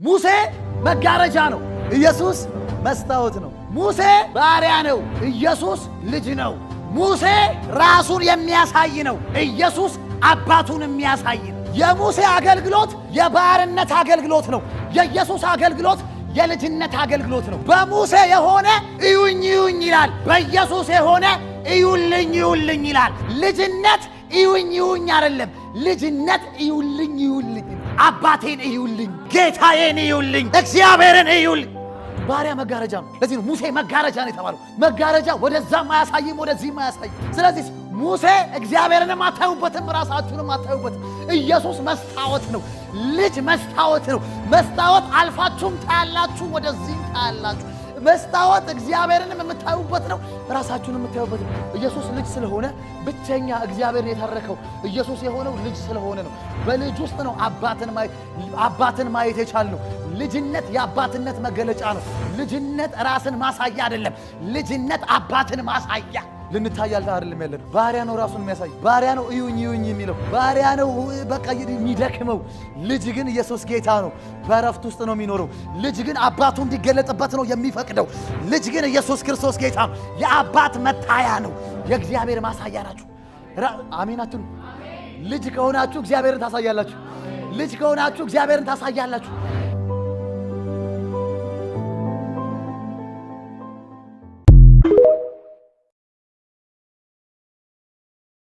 ሙሴ መጋረጃ ነው፣ ኢየሱስ መስታወት ነው። ሙሴ ባሪያ ነው፣ ኢየሱስ ልጅ ነው። ሙሴ ራሱን የሚያሳይ ነው፣ ኢየሱስ አባቱን የሚያሳይ ነው። የሙሴ አገልግሎት የባርነት አገልግሎት ነው። የኢየሱስ አገልግሎት የልጅነት አገልግሎት ነው። በሙሴ የሆነ እዩኝ እዩኝ ይላል። በኢየሱስ የሆነ እዩልኝ እዩልኝ ይላል። ልጅነት እዩኝ እዩኝ አይደለም። ልጅነት እዩልኝ እዩልኝ፣ አባቴን እዩልኝ፣ ጌታዬን እዩልኝ፣ እግዚአብሔርን እዩልኝ። ባሪያ መጋረጃ ነው። ለዚህ ነው ሙሴ መጋረጃ ነው የተባለው። መጋረጃ ወደዛም አያሳይም፣ ወደዚህም አያሳይም። ስለዚህ ሙሴ እግዚአብሔርንም አታዩበትም፣ ራሳችሁንም አታዩበትም። ኢየሱስ መስታወት ነው። ልጅ መስታወት ነው። መስታወት አልፋችሁም ታያላችሁ፣ ወደዚህም ታያላችሁ። መስታወት እግዚአብሔርንም የምታዩበት ነው፣ ራሳችሁን የምታዩበት ነው። ኢየሱስ ልጅ ስለሆነ ብቸኛ እግዚአብሔርን የተረከው ኢየሱስ የሆነው ልጅ ስለሆነ ነው። በልጅ ውስጥ ነው አባትን ማየት የቻልነው። ልጅነት የአባትነት መገለጫ ነው። ልጅነት ራስን ማሳያ አይደለም። ልጅነት አባትን ማሳያ። ልንታይ አይደለም ያለነው። ባሪያ ነው ራሱን የሚያሳይ፣ ባሪያ ነው እዩኝ እዩኝ የሚለው፣ ባሪያ ነው በቃ የሚደክመው። ልጅ ግን ኢየሱስ ጌታ ነው፣ በእረፍት ውስጥ ነው የሚኖረው። ልጅ ግን አባቱ እንዲገለጥበት ነው የሚፈቅደው። ልጅ ግን ኢየሱስ ክርስቶስ ጌታ ነው፣ የአባት መታያ ነው፣ የእግዚአብሔር ማሳያ ናችሁ። አሜን አትሉ? ልጅ ከሆናችሁ እግዚአብሔርን ታሳያላችሁ። ልጅ ከሆናችሁ እግዚአብሔርን ታሳያላችሁ።